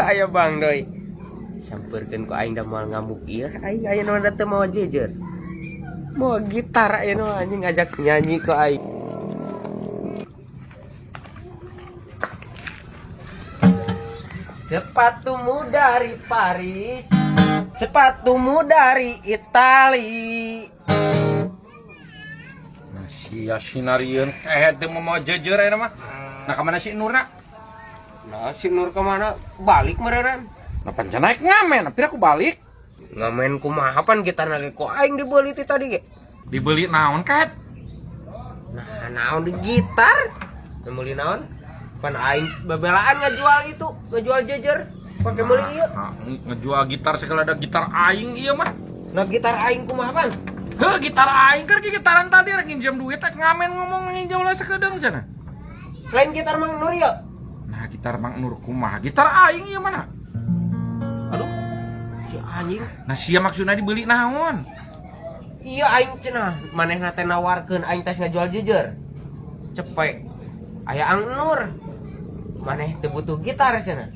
Aya Bang Doi. Sampeurkeun ku aing da moal ngamuk ieu. Aing aya nu teu mawa jejer. Mawa gitar aya nu anjing ngajak nyanyi ku aing. Sepatumu dari Paris, sepatumu dari Itali. Nah, sia sinarieun kehed teu mau jejer ayeuna mah. Nah, ka mana si Nurna? Nah, si Nur kemana? Balik mereran. Nah, pancan naik ngamen, tapi aku balik. Ngamen kumaha pan gitar ge ku aing dibeli ti tadi ge. Dibeli naon kehed? Nah, naon di gitar? Meuli naon? Pan aing bebelaan ngajual itu, ngajual jejer pakai meuli ieu. Nah, ngejual gitar segala ada gitar aing ieu mah. Nah, gitar aing kumaha, Bang? Heuh, gitar aing keur gitaran tadi rek nginjem duit rek ngamen ngomong nginjem lah sakedeung cenah. Lain gitar Mang Nur ya? Nah, gitar Mang Nur kumaha? Gitar aing ieu mana? Aduh. Si anjing. Nah, sia maksudna dibeli naon? Iya aing cenah manehna teh nawarkeun aing tes ngajual jejer. Cepek. Aya Ang Nur. Maneh teu butuh gitar cenah.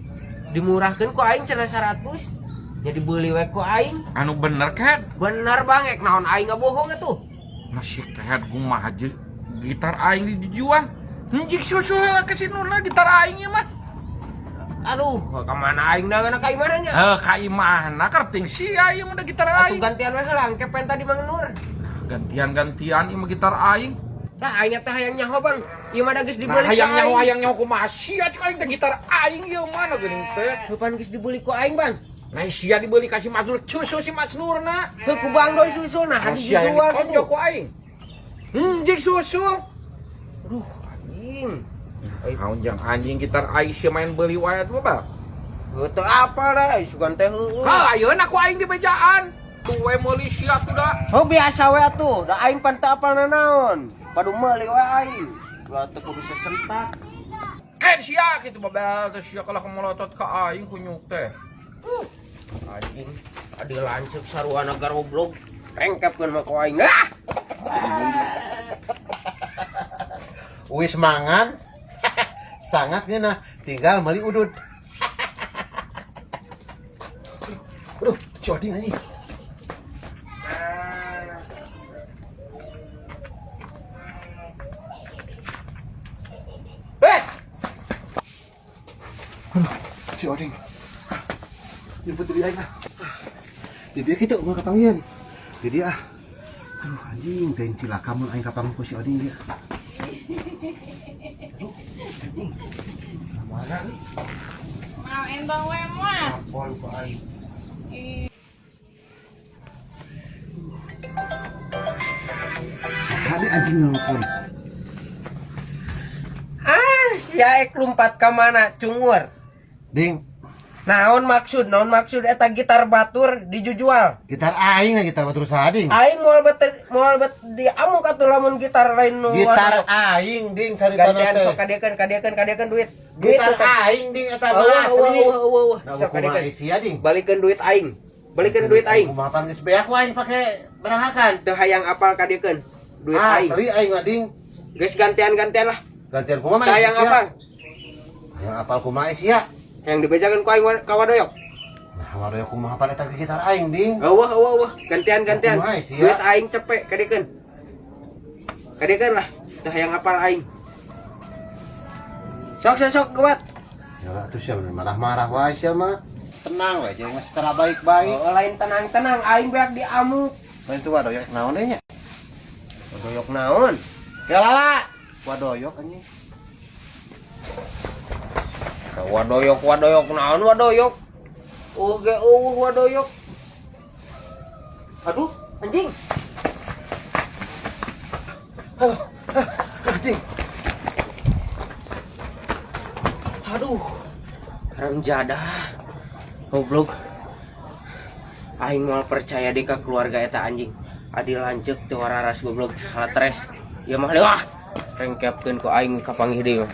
Dimurahkeun ku aing cenah 100. Nya dibeli we ku aing. Anu bener kehed? Bener Bang, ek naon aing ngabohong atuh. Nah, si kehed kumaha gitar aing dijual. Njik susul lah ke si Nur lah gitar aing ieu mah. Aduh, ka mana aing dagang ka imahna nya? Heuh, ka imahna karep ting sia ieu mah da gitar Atuh aing. gantian we heula engke pen tadi Mang Nur. Gantian-gantian ieu mah gitar aing. Lah aing teh hayang nyaho Bang. Ieu mah da geus Nah, dibeli ku hayang nyaho aing. hayang nyaho kumaha sia cek aing teh gitar aing ieu mah na geuning teh. Heupan geus dibeli ku aing Bang. Nah, sia dibeli ka si Mas Nur, susul si Mas Nur na. Heuh ku Bang Doi susul nah Nah, sia yang dijual ditonjok gitu. ku aing. Njik susul. Aduh, anjing. Naon jang anjing gitar aing sia main beli wae atuh Bang. Heuh teu apal dah, sugan teh heueuh. Ha, ayeuna ku aing di bejaan. Tuh we meuli sia tuh da. Oh biasa we atuh, da aing pan teu apal nanaon. Padu meuli we aing. Ulah teu kudu sesentak. Ken sia kitu babel teh sia kalah melotot ka aing kunyuk teh. Anjing, adi lanceuk saruana garoblog. Rengkepkeun mah ku aing. Ah! Wis mangan sangat ngeunah tinggal meuli udud. Aduh, si Oding anjing. Eh, Si Oding. Jemput diri aing ah. Di dia kitu mau kapanggihan. Di dia ah. Aduh anjing, teh cilaka mun aing kapanggih ku si Oding dia. Mana nih? Mau endong we mah. Telepon ku aing. Saha deh anjing nelpon. Ah, sia ek lumpat ka mana cungur? Ding, Naon maksud eta gitar batur dijujual? gitar aing na gitar batur saha ding? Aing moal bet diamuk atuh lamun gitar lain nu Gitar aing ding caritana gantian teh. sok kadiekeun kadiekeun kadiekeun duit. Duit Gitar tuh teh. aing ding eta mah Eueuh, asli. eueuh, eueuh, eueuh. Nah, Sok kumaha kadiekeun. isia ding? Balikeun duit aing. Balikeun duit aing. Kumaha pan geus beak ku aing pake berangkakan. Teu hayang apal kadiekeun duit aing. Asli aing mah ding. Geus gantian-gantian lah. Gantian kumaha Teu hayang sia? apal. Hayang apal kumaha sia? Yang dibejakeun ku aing ka wadoyok. Nah, wadoyok kumaha pan eta gitar aing ding. Eueuh, eueuh, eueuh. Gantian-gantian. Kumaha sia? Duit aing cepek kadiekeun. Kadiekeun lah. Teu hayang apal aing. Sok sok sok gewat. Ya lah atuh sia marah-marah wae sia mah. Tenang we jeung secara baik-baik. Oh, lain tenang-tenang aing beak diamuk. Lain tuh wadoyok naon deui nya? Wadoyok naon? Ya lala. Wadoyok anjing. Wadoyok wadoyok naon wadoyok? Oh ge eueuh wadoyok. Aduh, anjing. Halo. Ah, anjing. Aduh. Haram jadah. Goblok. Aing moal percaya deui ka keluarga eta anjing. Adi lanceuk teu wararas goblok salah tres. Ieu mah lewah. Rengkepkeun ku aing kapanggih deui mah.